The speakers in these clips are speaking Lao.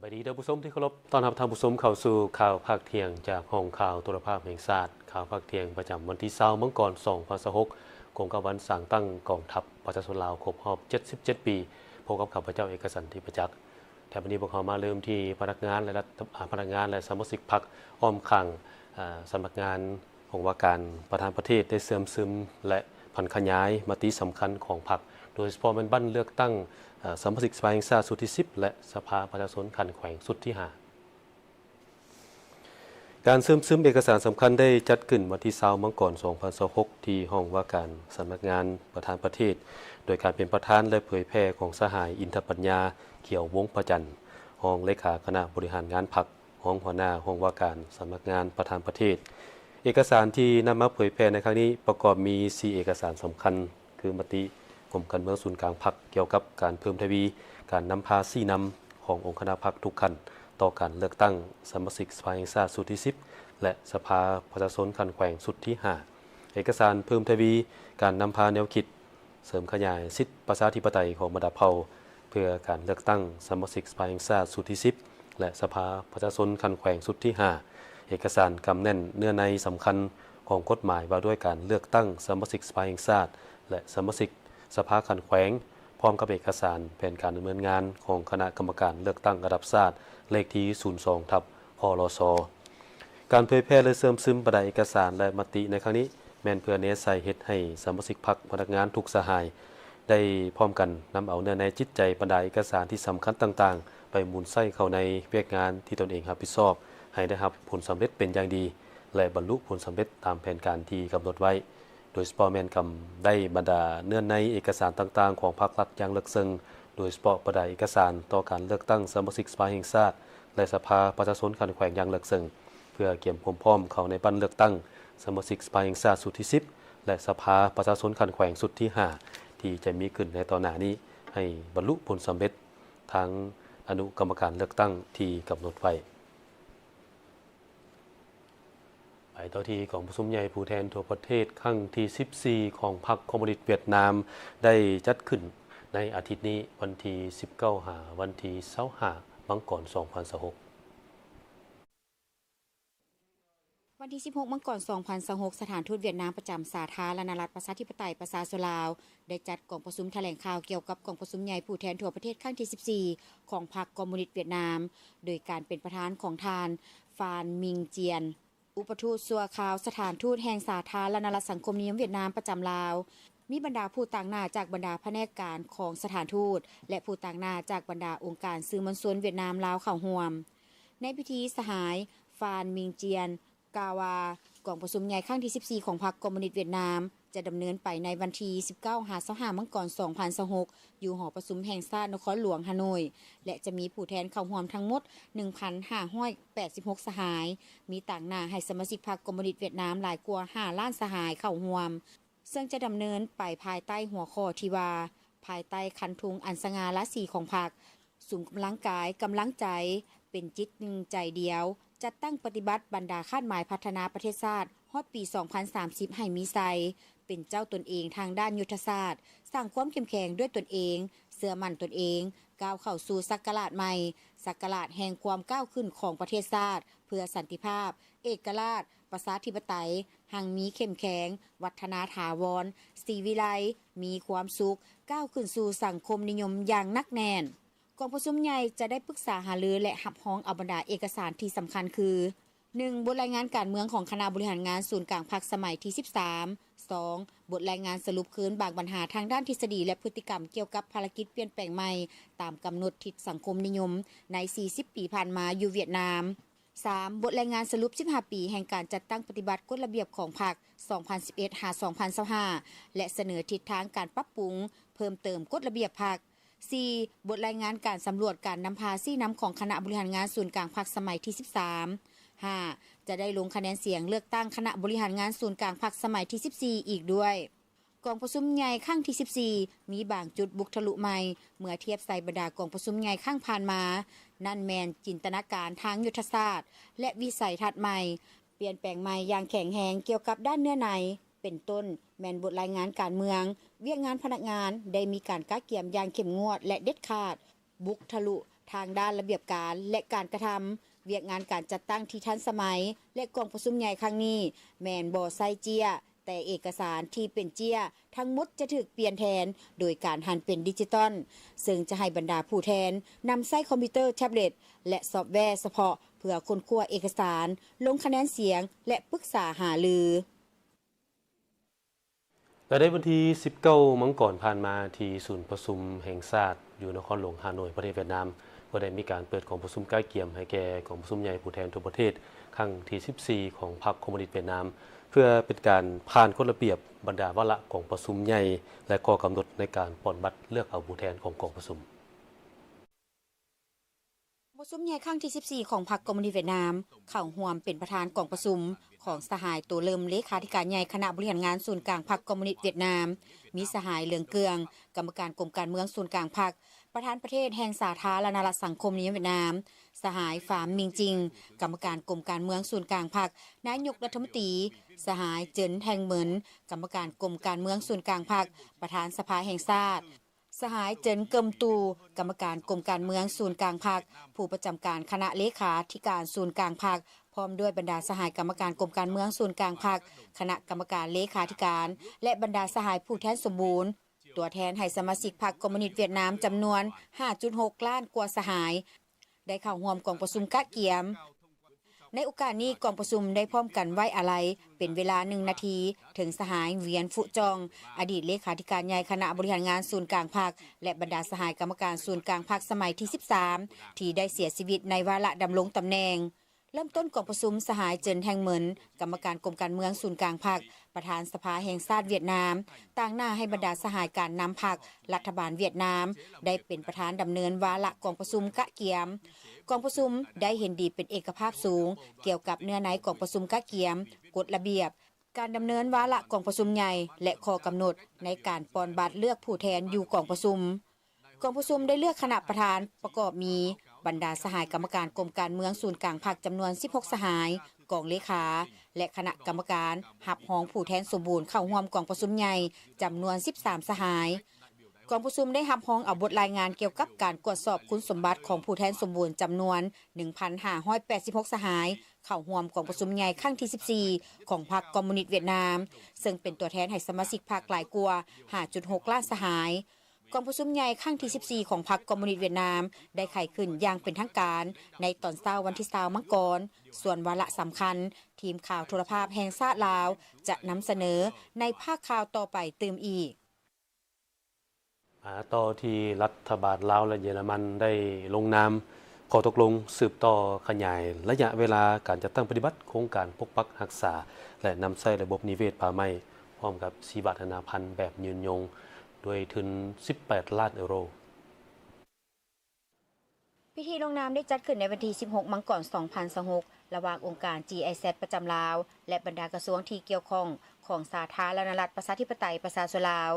ສະບາຍດີທ່ານຜູ້ຊົມທີ່ເຄົາລົບ, ຕ້ອນຮັບທ່ານຜູ້ຊົມເຂົ້າສູ່ຂ່າວພາກທ່ຽງຈາກຫ້ອງຂ່າວໂທລະພາບແຫ່ງຊາດ. ຂ່າວພາກທ່ຽງປະຈຳວັນທີຊາວ ມັງກອນ ສອງພັນຊາວຫົກ ກົງກັບວັນສ້າງຕັ້ງກອງທັບປະຊາຊົນລາວຄົບຮອບເຈັດສິບເຈັດປີ. ພົບກັບຂ້າພະເຈົ້າ ເອກະສັນ ທິບປະຈັກ. ແຕ່ວັນນີ້ພວກເຮົາມາເລີ່ມທີ່ພະນັກງານ ແລະ ລັດ ອາ ພະນັກງານ ແລະ ສະມາຊິກພັກ ອ້ອມຂ້າງ ອາ ສຳນັກງານ ຫ້ອງວ່າການປະທານປະເທດໄດ້ເຊື່ອມຊຶມ ແລະ ຜັນຂະຫຍາຍມະຕິສຳຄັນຂອງພັກ, ໂດຍສະເພາະແມ່ນບັ້ນເລືອກຕັ້ງ ເອີ ສະມາຊິກສະພາແຫ່ງຊາດຊຸດທີສິບ ແລະ ສະພາປະຊາຊົນຂັ້ນແຂວງຊຸດທີຫ້າ. ການເຊື່ອມຊຶມເອກະສານສຳຄັນໄດ້ຈັດຂຶ້ນວັນທີຊາວ ມັງກອນ ສອງພັນຊາວຫົກ ທີ່ຫ້ອງວ່າການສຳນັກງານປະທານປະເທດ, ໂດຍການເປັນປະທານ ແລະ ເຜີຍແຜ່ຂອງສະຫາຍ ອິນທະປັນຍາ ຂຽວວົງພະຈັນ, ຮອງເລຂາຄະນະບໍລິຫານງານພັກ, ຮອງຫົວໜ້າຫ້ອງວ່າການສຳນັກງານປະທານປະເທດ. ເອກະສານທີ່ນຳມາເຜີຍແຜ່ໃນຄັ້ງນີ້ປະກອບມີສີ່ເອກະສານສຳຄັນ ຄືມະຕິກົມການເມືອງສູນກາງພັກກ່ຽວກັບການເພີ່ມທະວີການນຳພາຊີ້ນຳຂອງອົງຄະນະພັກທຸກຂັ້ນຕໍ່ການເລືອກຕັ້ງສະມາຊິກສະພາແຫ່ງຊາດຊຸດທີສິບ ແລະ ສະພາປະຊາຊົນຂັ້ນແຂວງຊຸດທີຫ້າ. ເອກະສານເພີ່ມທະວີການນຳພາແນວຄິດ ເສີມຂະຫຍາຍສິດປະຊາທິປະໄຕຂອງບັນດາເຜົ່າ ເພື່ອການເລືອກຕັ້ງສະມາຊິກສະພາແຫ່ງຊາດຊຸດທີສິບ ແລະ ສະພາປະຊາຊົນຂັ້ນແຂວງຊຸດທີຫ້າ. ເອກະສານກຳແໜ້ນເນື້ອໃນສຳຄັນຂອງກົດໝາຍວ່າດ້ວຍການເລືອກຕັ້ງສະມາຊິກສະພາແຫ່ງຊາດ ແລະ ສະມາຊິກສະພາຂັ້ນແຂວງ, ພ້ອມກັບເອກະສານແຜນການດຳເນີນງານຂອງຄະນະກຳມະການເລືອກຕັ້ງລະດັບຊາດ ເລກທີ ສູນສອງ ທັບ ພລສ. ການເຜີຍແຜ່ ແລະ ເຊື່ອມຊຶມບັນດາເອກະສານ ແລະ ມະຕິໃນຄັ້ງນີ້ ແມ່ນເພື່ອແນໃສ່ເຮັດໃຫ້ສະມາຊິກພັກ, ພະນັກງານທຸກສະຫາຍ ໄດ້ພ້ອມກັນນຳເອົາເນື້ອໃນຈິດໃຈບັນດາເອກະສານທີ່ສຳຄັນຕ່າງໆ ໄປໝູນໃຊ້ເຂົ້າໃນວຽກງານທີ່ຕົນເອງຮັບຜິດຊອບ ໃຫ້ໄດ້ຮັບຜົນສຳເລັດເປັນຢ່າງດີ ແລະ ບັນລຸຜົນສຳເລັດຕາມແຜນການທີ່ກຳນົດໄວ້. ໂດຍສະເພາະແມ່ນກຳໄດ້ບັນດາເນື້ອໃນເອກະສານຕ່າງໆຂອງພັກລັດຢ່າງເລິກເຊິ່ງ, ໂດຍສະເພາະບັນດາເອກະສານຕໍ່ການເລືອກຕັ້ງສະມາຊິກສະພາແຫ່ງຊາດ ແລະ ສະພາປະຊາຊົນຂັ້ນແຂວງຢ່າງເລິກເຊິ່ງ, ເພື່ອກຽມຄວາມພ້ອມເຂົ້າໃນບັ້ນເລືອກຕັ້ງສະມາຊິກສະພາແຫ່ງຊາດຊຸດທີສິບ ແລະ ສະພາປະຊາຊົນຂັ້ນແຂວງຊຸດທີຫ້າ ທີ່ຈະມີຂຶ້ນໃນຕໍ່ໜ້ານີ້ ໃຫ້ບັນລຸຜົນສຳເລັດທາງອະນຸກຳມະການເລືອກຕັ້ງທີ່ກຳນົດໄວ້. ໄປຕໍ່ທີ່ກອງປະຊຸມໃຫຍ່ຜູ້ແທນທົ່ວປະເທດຄັ້ງທີສິບສີ່ຂອງພັກຄອມມູນິດຫວຽດນາມ ໄດ້ຈັດຂຶ້ນໃນອາທິດນີ້ ວັນທີສິບເກົ້າ ຫາ ວັນທີຊາວຫ້າ ມັງກອນ ສອງພັນຊາວຫົກ. ວັນທີສິບຫົກ ມັງກອນ ສອງພັນຊາວຫົກ ສະຖານທູດຫວຽດນາມປະຈຳສາທາລະນະລັດປະຊາທິປະໄຕປະຊາຊົນລາວ ໄດ້ຈັດກອງປະຊຸມຖະແຫຼງຂ່າວກ່ຽວກັບກອງປະຊຸມໃຫຍ່ຜູ້ແທນທົ່ວປະເທດຄັ້ງທີສິບສີ່ຂອງພັກຄອມມູນິດຫວຽດນາມ ໂດຍການເປັນປະທານຂອງທ່ານ ຟານ ມິງຈຽນ ອຸປະທູດຊົ່ວຄາວສະຖານທູດແຫ່ງສາທາລະນະລັດສັງຄົມນິຍົມຫວຽດນາມປະຈຳລາວ, ມີບັນດາຜູ້ຕາງໜ້າຈາກບັນດາພະແນກການຂອງສະຖານທູດ ແລະ ຜູ້ຕາງໜ້າຈາກບັນດາອົງການສື່ມວນຊົນຫວຽດນາມລາວເຂົ້າຮ່ວມ. ໃນພິທີສະຫາຍ ຟານ ມິງຈຽນ ກ່າວວ່າ ກອງປະຊຸມໃຫຍ່ຄັ້ງທີສິບສີ່ຂອງພັກຄອມມູນິດຫວຽດນາມ ຈະດຳເນີນໄປໃນວັນທີສິບເກົ້າ ຫາ ຊາວຫ້າ ມັງກອນ ສອງພັນຊາວຫົກ ຢູ່ຫໍປະຊຸມແຫ່ງຊາດນະຄອນຫຼວງຮ່າໂນ້ຍ ແລະ ຈະມີຜູ້ແທນເຂົ້າຮ່ວມທັງໝົດ ໜຶ່ງພັນຫ້າຮ້ອຍແປດສິບຫົກ ສະຫາຍ, ມີຕາງໜ້າໃຫ້ສະມາຊິກພັກຄອມມູນິດຫວຽດນາມຫຼາຍກວ່າຫ້າລ້ານສະຫາຍເຂົ້າຮ່ວມ, ເຊິ່ງຈະດຳເນີນໄປພາຍໃຕ້ຫົວຂໍ້ທີ່ວ່າ ພາຍໃຕ້ຄັນທຸງອັນສະຫງ່າລາສີຂອງພັກ, ສຸມກຳລັງກາຍ, ກຳລັງໃຈ, ເປັນຈິດໜຶ່ງໃຈດຽວ, ຈັດຕັ້ງປະຕິບັດບັນດາຄາດໝາຍພັດທະນາປະເທດຊາດຮອດປີສອງພັນສາມສິບໃຫ້ມີໄຊ, ເປັນເຈົ້າຕົນເອງທາງດ້ານຍຸດທະສາດ, ສ້າງຄວາມເຂັ້ມແຂງດ້ວຍຕົນເອງ, ເຊື່ອໝັ້ນຕົນເອງ, ກ້າວເຂົ້າສູ່ສັກກະລາດໃໝ່, ສັກກະລາດແຫ່ງຄວາມກ້າວຂຶ້ນຂອງປະເທດຊາດ ເພື່ອສັນຕິພາບ, ເອກະລາດ, ປະຊາທິປະໄຕ, ຮັ່ງມີເຂັ້ມແຂງ, ວັດທະນາຖາວອນ, ສີວິໄລ, ມີຄວາມສຸກ, ກ້າວຂຶ້ນສູ່ສັງຄົມນິຍົມຢ່າງໜັກແໜ້ນ. ກອງປະຊຸມໃຫຍ່ຈະໄດ້ປຶກສາຫາລື ແລະ ຮັບຮອງເອົາບັນດາເອກະສານທີ່ສຳຄັນຄື ໜຶ່ງ ບົດລາຍງານການເມືອງຂອງຄະນະບໍລິຫານງານສູນກາງພັກສະໄໝທີສິບສາມ, ສອງ ບົດລາຍງານສະຫຼຸບຄືນບາງບັນຫາທາງດ້ານທິດສະດີ ແລະ ພຶດຕິກຳກ່ຽວກັບພາລະກິດປ່ຽນແປງໃໝ່ຕາມກຳນົດທິດສັງຄົມນິຍົມໃນສີ່ສິບປີຜ່ານມາຢູ່ຫວຽດນາມ, ສາມ ບົດລາຍງານສະຫຼຸບສິບຫ້າປີແຫ່ງການຈັດຕັ້ງປະຕິບັດກົດລະບຽບຂອງພັກ ສອງພັນສິບເອັດ ຫາ ສອງພັນຊາວຫ້າ ແລະ ສະເໜີທິດທາງການປັບປຸງເພີ່ມເຕີມກົດລະບຽບພັກ, ສີ່ ບົດລາຍງານການສຳຫຼວດການນຳພາຊີ້ນຳຂອງຄະນະບໍລິຫານງານສູນກາງພັກສະໄໝທີສິບສາມ, ຫ້າ ຈະໄດ້ລົງຄະແນນສຽງເລືອກຕັ້ງຄະນະບໍລິຫານງານສູນກາງພັກສະໄໝທີສິບສີ່ອີກດ້ວຍ. ກອງປະຊຸມໃຫຍ່ຄັ້ງທີສິບສີ່ ມີບາງຈຸດບຸກທະລຸໃໝ່ເມື່ອທຽບໃສ່ບັນດາກອງປະຊຸມໃຫຍ່ຄັ້ງຜ່ານມາ, ນັ້ນແມ່ນຈິນຕະນາການທາງຍຸດທະສາດ ແລະ ວິໄສທັດໃໝ່, ປ່ຽນແປງໃໝ່ຢ່າງແຂງແຮງກ່ຽວກັບດ້ານເນື້ອໃນ, ເປັນຕົ້ນແມ່ນບົດລາຍງານການເມືອງ, ວຽກງານພະນັກງານໄດ້ມີການກະກຽມຢ່າງເຂັ້ມງວດ ແລະ ເດັດຂາດ, ບຸກທະລຸ ທາງດ້ານລະບຽບການ ແລະ ການກະທຳ, ວຽກງານການຈັດຕັ້ງທີ່ທັນສະໄໝ ແລະ ກອງປະຊຸມໃຫຍ່ຄັ້ງນີ້ແມ່ນບໍ່ໃຊ້ເຈ້ຍ, ແຕ່ເອກະສານທີ່ເປັນເຈ້ຍທັງໝົດຈະຖືກປ່ຽນແທນໂດຍການຫັນເປັນດິຈິຕອນ, ເຊິ່ງຈະໃຫ້ບັນດາຜູ້ແທນນຳໃຊ້ຄອມພິວເຕີ, ແທັບເລັດ ແລະ ຊອບແວສະເພາະເພື່ອຄົ້ນຄວ້າເອກະສານ, ລົງຄະແນນສຽງ ແລະ ປຶກສາຫາລື. ແລະ ໃນວັນທີສິບເກົ້າມັງກອນຜ່ານມາ ທີ່ສູນປະຊຸມແຫ່ງຊາດຢູ່ນະຄອນຫຼວງຮ່າໂນ້ຍ ປະເທດຫວຽດນາມ ກໍໄດ້ມີການເປີດກອງປະຊຸມກະກຽມໃຫ້ແກ່ກອງປະຊຸມໃຫຍ່ຜູ້ແທນທົ່ວປະເທດຄັ້ງທີສິບສີ່ຂອງພັກຄອມມູນິດຫວຽດນາມ ເພື່ອເປັນການຜ່ານກົດລະບຽບບັນດາວາລະກອງປະຊຸມໃຫຍ່ ແລະ ຂໍ້ກຳນົດໃນການປ່ອນບັດເລືອກເອົາຜູ້ແທນຂອງກອງປະຊຸມ. ປະຊຸມໃຫຍ່ຄັ້ງທີສິບສີ່ຂອງພັກຄອມມູນິດຫວຽດນາມ ເຂົ້າຮ່ວມເປັນປະທານກອງປະຊຸມຂອງສະຫາຍ ໂຕເລີມ ເລຂາທິການໃຫຍ່ຄະນະບໍລິຫານງານສູນກາງພັກຄອມມູນິດຫວຽດນາມ, ມີສະຫາຍ ເຫຼືອງເກືອງ ກຳມະການກົມການເມືອງສູນກາງພັກ, ປະທານປະເທດແຫ່ງສາທາລະນະລັດສັງຄົມນິຍົມຫວຽດນາມ, ສະຫາຍ ຟາມ ມິງຈິງ ກຳມະການກົມການເມືອງສູນກາງພັກ, ນາຍົກລັດຖະມົນຕີ, ສະຫາຍ ເຈິນ ແທງເໝິນ ກຳມະການກົມການເມືອງສູນກາງພັກ, ປະທານສະພາແຫ່ງຊາດ, ສະຫາຍ ເຈິນ ເກີມຕູ ກຳມະການກົມການເມືອງສູນກາງພັກ, ຜູ້ປະຈຳການຄະນະເລຂາທິການສູນກາງພັກ, ພ້ອມດ້ວຍບັນດາສະຫາຍກຳມະການກົມການເມືອງສູນກາງພັກ, ຄະນະກຳມະການເລຂາທິການ ແລະ ບັນດາສະຫາຍຜູ້ແທນສົມບູນ, ຕົວແທນໃຫ້ສະມາຊິກພັກຄອມມູນິດຫວຽດນາມຈຳນວນຫ້າຈຸດຫົກລ້ານກວ່າສະຫາຍ ໄດ້ເຂົ້າຮ່ວມກອງປະຊຸມກະກຽມ. ໃນໂອກາດນີ້, ກອງປະຊຸມໄດ້ພ້ອມກັນໄວ້ອາໄລເປັນເວລາໜຶ່ງນາທີ ເຖິງສະຫາຍ ຫວຽນ ຟຸຈອງ ອະດີດເລຂາທິການໃຫຍ່ຄະນະບໍລິຫານງານສູນກາງພັກ ແລະ ບັນດາສະຫາຍກຳມະການສູນກາງພັກສະໄໝທີສິບສາມ ທີ່ໄດ້ເສຍຊີວິດໃນວາລະດຳລົງຕຳແໜ່ງ. ເລີ່ມຕົ້ນກອງປະຊຸມ, ສະຫາຍ ເຈິນ ແທງເໝິນ ກຳມະການກົມການເມືອງສູນກາງພັກ, ປະທານສະພາແຫ່ງຊາດຫວຽດນາມ, ຕາງໜ້າໃຫ້ບັນດາສະຫາຍການນຳພັກ, ລັດຖະບານຫວຽດນາມ ໄດ້ເປັນປະທານດຳເນີນວາລະກອງປະຊຸມກະກຽມ. ກອງປະຊຸມໄດ້ເຫັນດີເປັນເອກະພາບສູງກ່ຽວກັບເນື້ອໃນກອງປະຊຸມກະກຽມ, ກົດລະບຽບ, ການດຳເນີນວາລະກອງປະຊຸມໃຫຍ່ ແລະ ຂໍ້ກຳນົດໃນການປ່ອນບັດເລືອກຜູ້ແທນຢູ່ກອງປະຊຸມ. ກອງປະຊຸມໄດ້ເລືອກຄະນະປະທານປະກອບມີບັນດາສະຫາຍກຳມະການກົມການເມືອງສູນກາງພັກຈຳນວນສິບຫົກສະຫາຍ, ກອງເລຂາ ແລະ ຄະນະກຳມະການຮັບຮອງຜູ້ແທນສົມບູນເຂົ້າຮ່ວມກອງປະຊຸມໃຫຍ່ຈຳນວນສິບສາມສະຫາຍ. ກອງປະຊຸມໄດ້ຮັບຮອງເອົາບົດລາຍງານກ່ຽວກັບການກວດສອບຄຸນສົມບັດຂອງຜູ້ແທນສົມບູນຈຳນວນໜຶ່ງພັນຫ້າຮ້ອຍແປດສິບຫົກສະຫາຍ ເຂົ້າຮ່ວມກອງປະຊຸມໃຫຍ່ຄັ້ງທີສິບສີ່ຂອງພັກຄອມມູນິດຫວຽດນາມ, ເຊິ່ງເປັນຕົວແທນໃຫ້ສະມາຊິກພັກຫຼາຍກວ່າຫ້າຈຸດຫົກລ້ານສະຫາຍ. ກອງປະຊຸມໃຫຍ່ຄັ້ງທີສິບສີ່ຂອງພັກຄອມມູນິດຫວຽດນາມ ໄດ້ໄຂຂຶ້ນຢ່າງເປັນທາງການໃນຕອນເຊົ້າວັນທີຊາວມັງກອນ, ສ່ວນວາລະສຳຄັນ ທີມຂ່າວໂທລະພາບແຫ່ງຊາດລາວ ຈະນຳສະເໜີໃນພາກຂ່າວຕໍ່ໄປຕື່ມອີກ. ມາຕໍ່ທີ່ລັດຖະບານລາວ ແລະ ເຢຍລະມັນ ໄດ້ລົງນາມຂໍ້ຕົກລົງສືບຕໍ່ຂະຫຍາຍໄລຍະເວລາການຈັດຕັ້ງປະຕິບັດໂຄງການປົກປັກຮັກສາ ແລະ ນຳໃຊ້ລະບົບນິເວດປ່າໄມ້ ພ້ອມກັບຊີວະນານາພັນແບບຍືນຍົງ ດ້ວຍທຶນສິບແປດລ້ານເອີໂຣ. ພິທີລົງນາມໄດ້ຈັດຂຶ້ນໃນວັນທີສິບຫົກ ມັງກອນ ສອງພັນຊາວຫົກ ລະຫວ່າງອົງການ GIZ ປະຈຳລາວ ແລະ ບັນດາກະຊວງທີ່ກ່ຽວຂ້ອງຂອງສາທາລະນະລັດ ປະຊາທິປະໄຕ ປະຊາຊົນລາວ,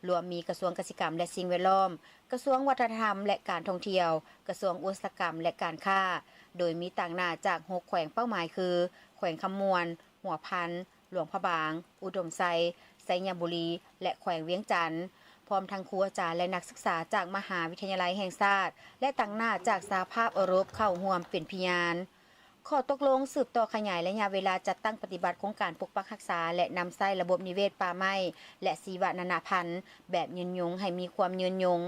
ລວມມີກະຊວງກະສິກຳ ແລະ ສິ່ງແວດລ້ອມ, ກະຊວງວັດທະນະທຳ ແລະ ການທ່ອງທ່ຽວ, ກະຊວງອຸດສາຫະກຳ ແລະ ການຄ້າ, ໂດຍມີຕາງໜ້າຈາກຫົກແຂວງເປົ້າໝາຍຄື ແຂວງຄຳມ່ວນ, ຫົວພັນ, ຫຼວງພະບາງ, ອຸດົມໄຊ, ໄຊຍະບູລີ ແລະ ແຂວງວຽງຈັນ, ພ້ອມທັງຄູອາຈານ ແລະ ນັກສຶກສາຈາກມະຫາວິທະຍາໄລແຫ່ງຊາດ ແລະ ຕາງໜ້າຈາກສະຫະພາບເອີຣົບເຂົ້າຮ່ວມເປັນພະຍານ. ຂໍ້ຕົກລົງສືບຕໍ່ຂະຫຍາຍໄລຍະເວລາຈັດຕັ້ງປະຕິບັດໂຄງການປົກປັກຮັກສາ ແລະ ນຳໃຊ້ລະບົບນິເວດປ່າໄມ້ ແລະ ຊີວະນານາພັນແບບຍືນຍົງໃຫ້ມີຄວາມຍືນຍົງ.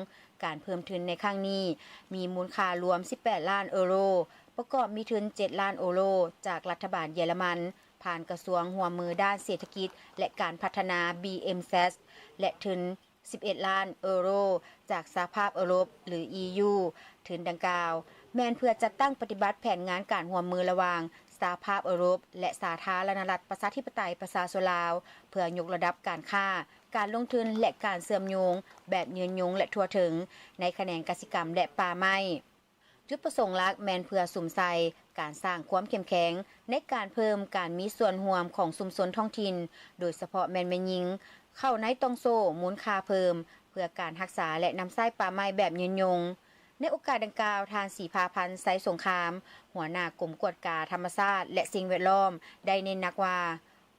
ການເພີ່ມທຶນໃນຄັ້ງນີ້ມີມູນຄ່າລວມສິບແປດລ້ານເອີໂຣ, ປະກອບມີທຶນເຈັດລ້ານເອີໂຣຈາກລັດຖະບານເຢຍລະມັນ ຜ່ານກະຊວງຮ່ວມມືດ້ານເສດຖະກິດ ແລະ ການພັດທະນາ BMSAT ແລະ ທຶນສິບເອັດລ້ານເອີໂຣຈາກສະຫະພາບເອີຣົບ ຫຼື EU. ທຶນດັ່ງກ່າວແມ່ນເພື່ອຈັດຕັ້ງປະຕິບັດແຜນງານການຮ່ວມມືລະຫວ່າງສະຫະພາບເອີຣົບ ແລະ ສາທາລະນະລັດ ປະຊາທິປະໄຕ ປະຊາຊົນລາວ ເພື່ອຍົກລະດັບການຄ້າ, ການລົງທຶນ ແລະ ການເຊື່ອມໂຍງແບບຍືນຍົງ ແລະ ທົ່ວເຖິງໃນຂະແໜງກະສິກຳ ແລະ ປ່າໄມ້. ຈຸດປະສົງຫຼັກແມ່ນເພື່ອສຸມໃສ່ການສ້າງຄວາມເຂັ້ມແຂງໃນການເພີ່ມການມີສ່ວນຮ່ວມຂອງຊຸມຊົນທ້ອງຖິ່ນ, ໂດຍສະເພາະແມ່ນແມ່ຍິງ, ເຂົ້າໃນຕ່ອງໂສ້ມູນຄ່າເພີ່ມ ເພື່ອການຮັກສາ ແລະ ນຳໃຊ້ປ່າໄມ້ແບບຍືນຍົງ. ໃນໂອກາດດັ່ງກ່າວ, ທ່ານ ສີພາພັນ ໄຊສົງຄາມ, ຫົວໜ້າກົມກວດກາທຳມະຊາດ ແລະ ສິ່ງແວດລ້ອມ ໄດ້ເນັ້ນໜັກວ່າ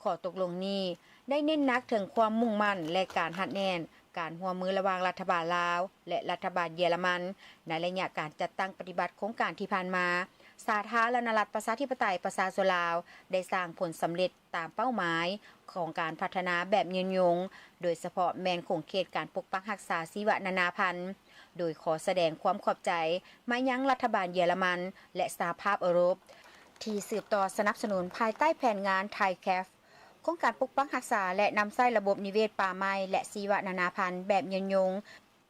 ຂໍ້ຕົກລົງນີ້ໄດ້ເນັ້ນໜັກເຖິງຄວາມມຸ່ງໝັ້ນ ແລະ ການຮັດແໜ້ນ ການຮ່ວມມືລະຫວ່າງລັດຖະບານລາວ ແລະ ລັດຖະບານເຢຍລະມັນ ໃນໄລຍະການຈັດຕັ້ງປະຕິບັດໂຄງການທີ່ຜ່ານມາ, ສາທາລະນະລັດປະຊາທິປະໄຕປະຊາຊົນລາວ ໄດ້ສ້າງຜົນສຳເລັດຕາມເປົ້າໝາຍຂອງການພັດທະນາແບບຍືນຍົງ, ໂດຍສະເພາະແມ່ນຂົງເຂດການປົກປັກຮັກສາຊີວະນານາພັນ, ໂດຍຂໍສະແດງຄວາມຂອບໃຈມາຍັງລັດຖະບານເຢຍລະມັນ ແລະ ສະຫະພາບເອີຣົບ ທີ່ສືບຕໍ່ສະໜັບສະໜູນພາຍໃຕ້ແຜນງານ ไทยแคป ໂຄງການປົກປັກຮັກສາ ແລະ ນຳໃຊ້ລະບົບນິເວດປ່າໄມ້ ແລະ ຊີວະນານາພັນແບບຍືນຍົງ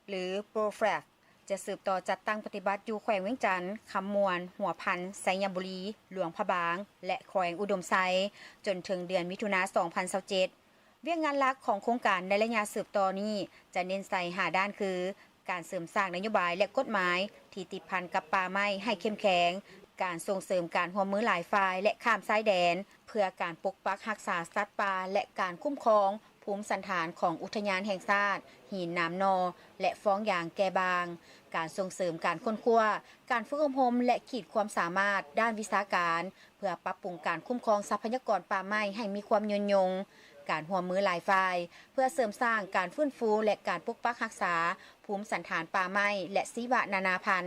ຫຼື PROFLAX ຈະສືບຕໍ່ຈັດຕັ້ງປະຕິບັດຢູ່ແຂວງວຽງຈັນ, ຄຳມ່ວນ, ຫົວພັນ, ໄຊຍະບູລີ, ຫຼວງພະບາງ ແລະ ແຂວງອຸດົມໄຊ ຈົນເຖິງເດືອນມິຖຸນາ ສອງພັນຊາວເຈັດ. ວຽກງານຫຼັກຂອງໂຄງການໃນໄລຍະສືບຕໍ່ນີ້ ຈະເນັ້ນໃສ່ຫ້າດ້ານຄື ການເສີມສ້າງນະໂຍບາຍ ແລະ ກົດໝາຍທີ່ຕິດພັນກັບປ່າໄມ້ໃຫ້ເຂັ້ມແຂງ, ການສົ່ງເສີມການຮ່ວມມືຫຼາຍຝ່າຍ ແລະ ຂ້າມຊາຍແດນ ເພື່ອການປົກປັກຮັກສາສັດປ່າ ແລະ ການຄຸ້ມຄອງພູມສັນຖານຂອງອຸທະຍານແຫ່ງຊາດຫີນໜາມໜໍ່ ແລະ ຟອງຢາງແກ່ບາງ, ການສົ່ງເສີມການຄົ້ນຄວ້າ, ການຝຶກອົບຮົມ ແລະ ຂີດຄວາມສາມາດດ້ານວິຊາການ ເພື່ອປັບປຸງການຄຸ້ມຄອງຊັບພະຍາກອນປ່າໄມ້ໃຫ້ມີຄວາມຍືນຍົງ, ການຮ່ວມມືຫຼາຍຝ່າຍ ເພື່ອເສີມສ້າງການຟື້ນຟູ ແລະ ການປົກປັກຮັກສາພູມສັນຖານປ່າໄມ້ ແລະ ຊີວະນານາພັນ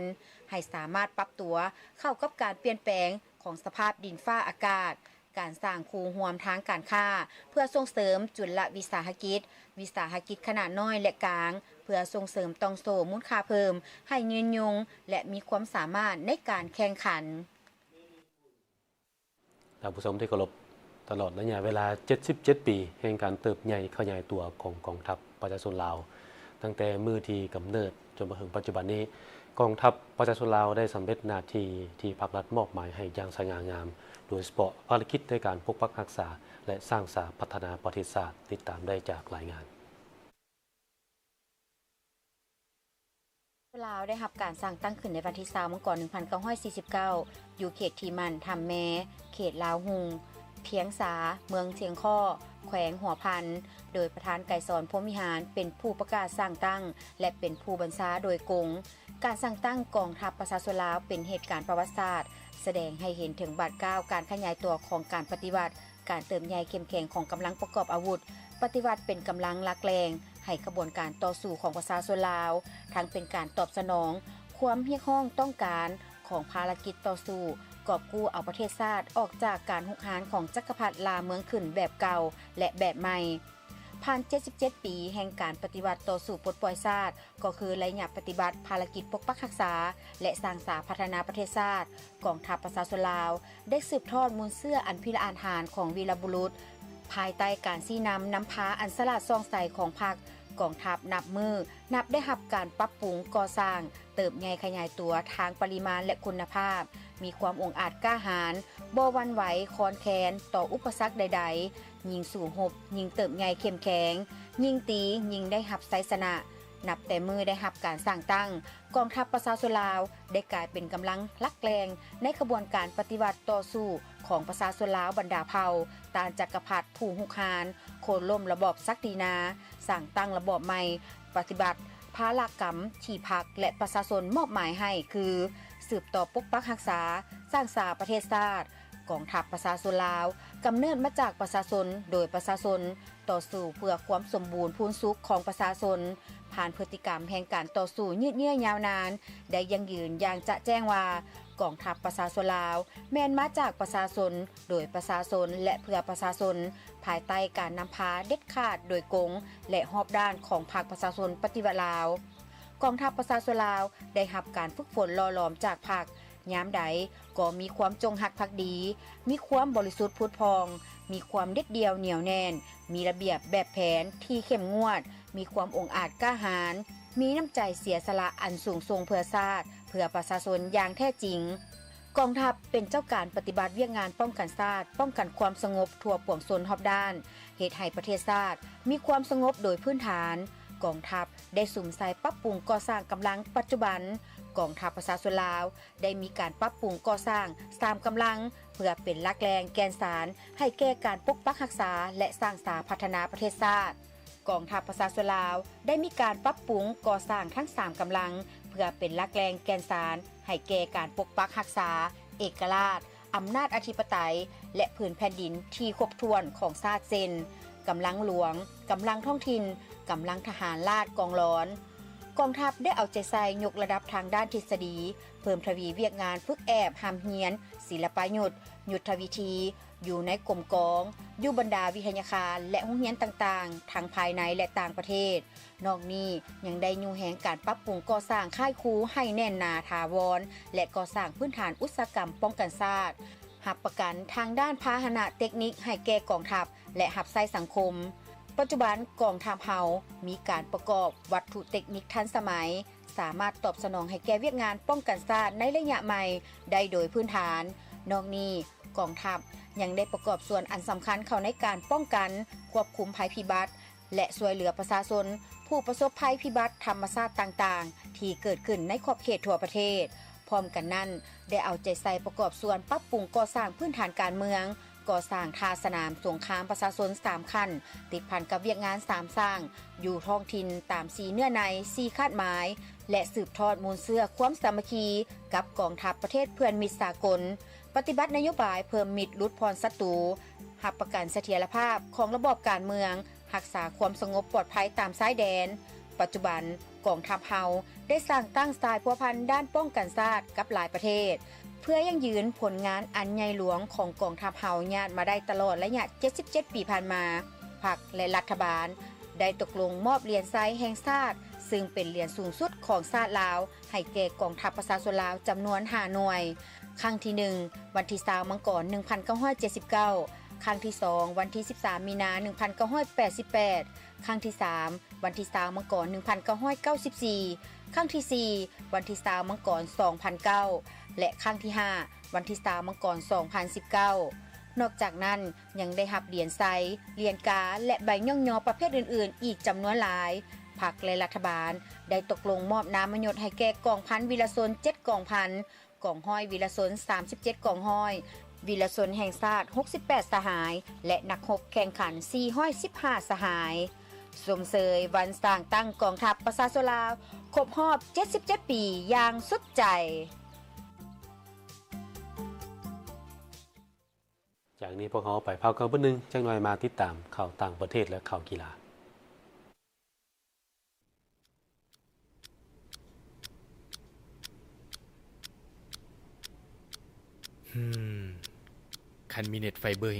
ໃຫ້ສາມາດປັບຕົວເຂົ້າກັບການປ່ຽນແປງຂອງສະພາບດິນຟ້າອາກາດ, ການສ້າງຄູ່ຮ່ວມທາງການຄ້າ ເພື່ອສົ່ງເສີມຈຸລະວິສາຫະກິດ, ວິສາຫະກິດຂະໜາດນ້ອຍ ແລະ ກາງ ເພື່ອສົ່ງເສີມຕ່ອງໂສ້ມູນຄ່າເພີ່ມໃຫ້ຍືນຍົງ ແລະ ມີຄວາມສາມາດໃນການແຂ່ງຂັນ. ທ່ານຜູ້ຊົມທີ່ເຄົາລົບ, ຕະຫຼອດໄລຍະເວລາເຈັດສິບເຈັດປີແຫ່ງການເຕີບໃຫຍ່ຂະຫຍາຍຕົວຂອງກອງທັບປະຊາຊົນລາວ, ຕັ້ງແຕ່ມື້ທີ່ກຳເນີດຈົນມາເຖິງປັດຈຸບັນນີ້, ກອງທັບປະຊາຊົນລາວໄດ້ສຳເລັດໜ້າທີ່ທີ່ພາກລັດມອບໝາຍໃຫ້ຢ່າງສະຫງ່າງາມ, ໂດຍສະເພາະພາລະກິດໃນການປົກປັກຮັກສາ ແລະ ສ້າງສາພັດທະນາປະເທດຊາດ. ຕິດຕາມໄດ້ຈາກລາຍງານ. ລາວໄດ້ຮັບການສ້າງຕັ້ງຂຶ້ນໃນວັນທີຊາວ ມັງກອນ ໜຶ່ງພັນເກົ້າຮ້ອຍສີ່ສິບເກົ້າ ຢູ່ເຂດທີ່ໝັ້ນ ຖ້ຳແມ ເຂດລາວຮຸ່ງ, ພຽງສາ, ເມືອງຊຽງຄໍ້, ແຂວງຫົວພັນ, ໂດຍປະທານໄກສອນ ພົມວິຫານ ເປັນຜູ້ປະກາດສ້າງຕັ້ງ ແລະ ເປັນຜູ້ບັນຊາໂດຍກົງ. ການສ້າງຕັ້ງກອງທັບປະຊາຊົນລາວເປັນເຫດການປະຫວັດສາດ, ສະແດງໃຫ້ເຫັນເຖິງບາດກ້າວການຂະຫຍາຍຕົວຂອງການປະຕິວັດ, ການເຕີບໃຫຍ່ເຂັ້ມແຂງຂອງກຳລັງປະກອບອາວຸດ, ປະຕິວັດເປັນກຳລັງຫຼັກແຫຼ່ງໃຫ້ຂະບວນການຕໍ່ສູ້ຂອງປະຊາຊົນລາວ, ທັງເປັນການຕອບສະໜອງຄວາມຮຽກຮ້ອງຕ້ອງການຂອງພາລະກິດຕໍ່ສູ້ກອບກູ້ເອົາປະເທດຊາດອອກຈາກການຮຸກຮານຂອງຈັກກະພັດລ່າເມືອງຂຶ້ນແບບເກົ່າ ແລະ ແບບໃໝ່. ຜ່ານເຈັດສິບເຈັດປີແຫ່ງການປະຕິວັດຕໍ່ສູ້ປົດປ່ອຍຊາດ ກໍຄືໄລຍະປະຕິບັດພາລະກິດປົກປັກຮັກສາ ແລະ ສ້າງສາພັດທະນາປະເທດຊາດ, ກອງທັບປະຊາຊົນລາວ ໄດ້ສືບທອດມູນເຊື້ອອັນພິລະອາດຫານຂອງວີລະບຸລຸດ. ພາຍໃຕ້ການຊີ້ນຳນຳພາອັນສະຫຼາດສ່ອງໃສຂອງພັກ, ກອງທັບນັບມື້ນັບໄດ້ຮັບການປັບປຸງກໍ່ສ້າງ, ເຕີບໃຫຍ່ຂະຫຍາຍຕົວທາງປະລິມານ ແລະ ຄຸນນະພາບ, ມີຄວາມອົງອາດກ້າຫານ, ບໍ່ຫວັ່ນໄຫວຄອນແຄນຕໍ່ອຸປະສັກໃດໆ, ຍິ່ງສູ້ຮົບຍິ່ງເຕີບໃຫຍ່ເຂັ້ມແຂງ, ຍິ່ງຕີຍິ່ງໄດ້ຮັບໄຊຊະນະ. ນັບແຕ່ມື້ໄດ້ຮັບການສ້າງຕັ້ງ, ກອງທັບປະຊາຊົນລາວໄດ້ກາຍເປັນກຳລັງຫຼັກແຫຼ່ງໃນຂະບວນການປະຕິວັດຕໍ່ສູ້ຂອງປະຊາຊົນລາວບັນດາເຜົ່າ, ຕ້ານຈັກກະພັດຜູ້ຮຸກຮານ, ໂຄ່ນລົ້ມລະບອບສັກດີນາ, ສ້າງຕັ້ງລະບອບໃໝ່, ປະຕິບັດພາລະກຳທີ່ພັກ ແລະ ປະຊາຊົນມອບໝາຍໃຫ້ ຄື ສືບຕໍ່ປົກປັກຮັກສາ, ສ້າງສາປະເທດຊາດ. ກອງທັບປະຊາຊົນລາວ ກຳເນີດມາຈາກປະຊາຊົນ, ໂດຍປະຊາຊົນ, ຕໍ່ສູ້ເພື່ອຄວາມສົມບູນພູນສຸກຂອງປະຊາຊົນ. ຜ່ານພຶດຕິກຳແຫ່ງການຕໍ່ສູ້ຍືດເຍື້ອຍາວນານ ໄດ້ຢັ້ງຢືນຢ່າງຈະແຈ້ງວ່າ ກອງທັບປະຊາຊົນລາວ ແມ່ນມາຈາກປະຊາຊົນ, ໂດຍປະຊາຊົນ ແລະ ເພື່ອປະຊາຊົນ, ພາຍໃຕ້ການນຳພາເດັດຂາດ, ໂດຍກົງ ແລະ ຮອບດ້ານຂອງພັກປະຊາຊົນປະຕິວັດລາວ. ກອງທັບປະຊາຊົນລາວ ໄດ້ຮັບການຝຶກຝົນຫຼໍ່ຫຼອມຈາກພັກ, ຍາມໃດກໍມີຄວາມຈົງຮັກພັກດີ, ມີຄວາມບໍລິສຸດຜຸດຜ່ອງ, ມີຄວາມເດັດດ່ຽວໜຽວແໜ້ນ, ມີລະບຽບແບບແຜນທີ່ເຂັ້ມງວດ, ມີຄວາມອົງອາດກ້າຫານ, ມີນ້ຳໃຈເສຍສະຫຼະອັນສູງສົ່ງເພື່ອຊາດ, ເພື່ອປະຊາຊົນຢ່າງແທ້ຈິງ. ກອງທັບເປັນເຈົ້າການປະຕິບັດວຽກງານປ້ອງກັນຊາດ, ປ້ອງກັນຄວາມສະຫງົບທົ່ວປວງຊົນຮອບດ້ານ, ເຮັດໃຫ້ປະເທດຊາດມີຄວາມສະຫງົບໂດຍພື້ນຖານ. ກອງທັບໄດ້ສຸມໃສ່ປັບປຸງກໍ່ສ້າງກຳລັງປັດຈຸບັນ. ກອງທັບປະຊາຊົນລາວ ໄດ້ມີການປັບປຸງກໍ່ສ້າງສາມກຳລັງ ເພື່ອເປັນຫຼັກແຫຼ່ງແກ່ນສານໃຫ້ແກ່ການປົກປັກຮັກສາ ແລະ ສ້າງສາພັດທະນາປະເທດຊາດ. ກອງທັບປະຊາຊົນລາວ ໄດ້ມີການປັບປຸງກໍ່ສ້າງທັງສາມກຳລັງ ເພື່ອເປັນຫຼັກແຫຼ່ງແກ່ນສານໃຫ້ແກ່ການປົກປັກຮັກສາເອກະລາດ, ອຳນາດອະທິປະໄຕ ແລະ ພື້ນແຜ່ນດິນທີ່ຄົບຖ້ວນຂອງຊາດ ເຊັ່ນ: ກຳລັງຫຼວງ, ກຳລັງທ້ອງຖິ່ນ, ກຳລັງທະຫານລາດກອງຫຼອນ. ກອງທັບໄດ້ເອົາໃຈໃສ່ຍົກລະດັບທາງດ້ານທິດສະດີ, ເພີ່ມທະວີວຽກງານຝຶກແອບຮ່ຳຮຽນ, ສິລະປະຍຸດ, ຍຸດທະວິທີ, ຢູ່ໃນກົມກອງ, ຢູ່ບັນດາວິທະຍາຄານ ແລະ ໂຮງຮຽນຕ່າງໆ ທັງພາຍໃນ ແລະ ຕ່າງປະເທດ. ນອກນີ້ຍັງໄດ້ຍູ້ແຮງການປັບປຸງກໍ່ສ້າງຄ້າຍຄູໃຫ້ແໜ້ນໜາຖາວອນ ແລະ ກໍ່ສ້າງພື້ນຖານອຸດສາຫະກຳປ້ອງກັນຊາດ, ຮັບປະກັນທາງດ້ານພາຫະນະເຕັກນິກໃຫ້ແກ່ກອງທັບ ແລະ ຮັບໃຊ້ສັງຄົມ. ປັດຈຸບັນກອງທັບເຮົາມີການປະກອບວັດຖຸເຕັກນິກທັນສະໄໝ, ສາມາດຕອບສະໜອງໃຫ້ແກ່ວຽກງານປ້ອງກັນຊາດໃນໄລຍະໃໝ່ໄດ້ໂດຍພື້ນຖານ. ນອກນີ້, ກອງທັບຍັງໄດ້ປະກອບສ່ວນອັນສຳຄັນເຂົ້າໃນການປ້ອງກັນ, ຄວບຄຸມໄພພິບັດ ແລະ ຊ່ວຍເຫຼືອປະຊາຊົນຜູ້ປະສົບໄພພິບັດທຳມະຊາດຕ່າງໆ ທີ່ເກີດຂຶ້ນໃນຂອບເຂດທົ່ວປະເທດ. ພ້ອມກັນນັ້ນ, ໄດ້ເອົາໃຈໃສ່ປະກອບສ່ວນປັບປຸງກໍ່ສ້າງພື້ນຖານການເມືອງ, ກໍ່ສ້າງທ່າສະໜາມສົງຄາມປະຊາຊົນສາມຂັ້ນ, ຕິດພັນກັບວຽກງານສາມສ້າງ ຢູ່ທ້ອງຖິ່ນຕາມສີ່ເນື້ອໃນ, ສີ່ຄາດໝາຍ ແລະ ສືບທອດມູນເຊື້ອຄວາມສາມັກຄີກັບກອງທັບປະເທດເພື່ອນມິດສາກົນ, ປະຕິບັດນະໂຍບາຍເພີ່ມມິດຫຼຸດຜ່ອນສັດຕູ, ຮັບປະກັນສະຖຽນລະພາບຂອງລະບອບການເມືອງ, ຮັກສາຄວາມສະຫງົບປອດໄພຕາມຊາຍແດນ. ປັດຈຸບັນ, ກອງທັບເຮົາໄດ້ສ້າງຕັ້ງສາຍພົວພັນດ້ານປ້ອງກັນຊາດກັບຫຼາຍປະເທດ, ເພື່ອຢັ້ງຢືນຜົນງານອັນໃຫຍ່ຫຼວງຂອງກອງທັບເຮົາຍາດມາໄດ້ຕະຫຼອດໄລຍະເຈັດສິບເຈັດປີຜ່ານມາ. ພັກ ແລະ ລັດຖະບານໄດ້ຕົກລົງມອບຫຼຽນໄຊແຫ່ງຊາດ, ຊຶ່ງເປັນຫຼຽນສູງສຸດຂອງຊາດລາວ ໃຫ້ແກ່ກອງທັບປະຊາຊົນລາວຈຳນວນຫ້າໜ່ວຍ. ຄັ້ງທີໜຶ່ງ ວັນທີຊາວ ມັງກອນ ໜຶ່ງພັນເກົ້າຮ້ອຍເຈັດສິບເກົ້າ, ຄັ້ງທີສອງ ວັນທີສິບສາມ ມີນາ ໜຶ່ງພັນເກົ້າຮ້ອຍແປດສິບແປດ, ຄັ້ງທີສາມ ວັນທີຊາວ ມັງກອນ ໜຶ່ງພັນເກົ້າຮ້ອຍເກົ້າສິບສີ່, ຄັ້ງທີສີ່ ວັນທີຊາວ ມັງກອນ ສອງພັນເກົ້າ ແລະ ຄັ້ງທີຫ້າ ວັນທີຊາວ ມັງກອນ ສອງພັນສິບເກົ້າ. ນອກຈາກນັ້ນ, ຍັງໄດ້ຮັບຫຼຽນໄຊ, ຫຼຽນກາ ແລະ ໃບຍ້ອງຍໍປະເພດອື່ນໆ ອີກຈຳນວນຫຼາຍ. ພັກ ແລະ ລັດຖະບານໄດ້ຕົກລົງມອບນາມມະຍົດໃຫ້ແກ່ກອງພັນວີລະຊົນເຈັດກອງພັນ, ກອງຮ້ອຍວີລະຊົນສາມສິບເຈັດກອງຮ້ອຍ, ວີລະຊົນແຫ່ງຊາດຫົກສິບແປດສະຫາຍ ແລະ ນັກຮົບແຂ່ງຂັນສີ່ຮ້ອຍສິບຫ້າສະຫາຍ. ຊົມເຊີຍວັນສ້າງຕັ້ງກອງທັບປະຊາຊົນລາວຄົບຮອບເຈັດສິບເຈັດປີຢ່າງສຸດໃຈ. ຈາກນີ້ພວກເຮົາໄປພັກກັນບຶດໜຶ່ງ, ຈັກໜ່ອຍມາຕິດຕາມຂ່າວຕ່າງປະເທດ ແລະ ຂ່າວກິລາ. ຮຶມ ຄັນມີເນັດໄຟເບີແຮງ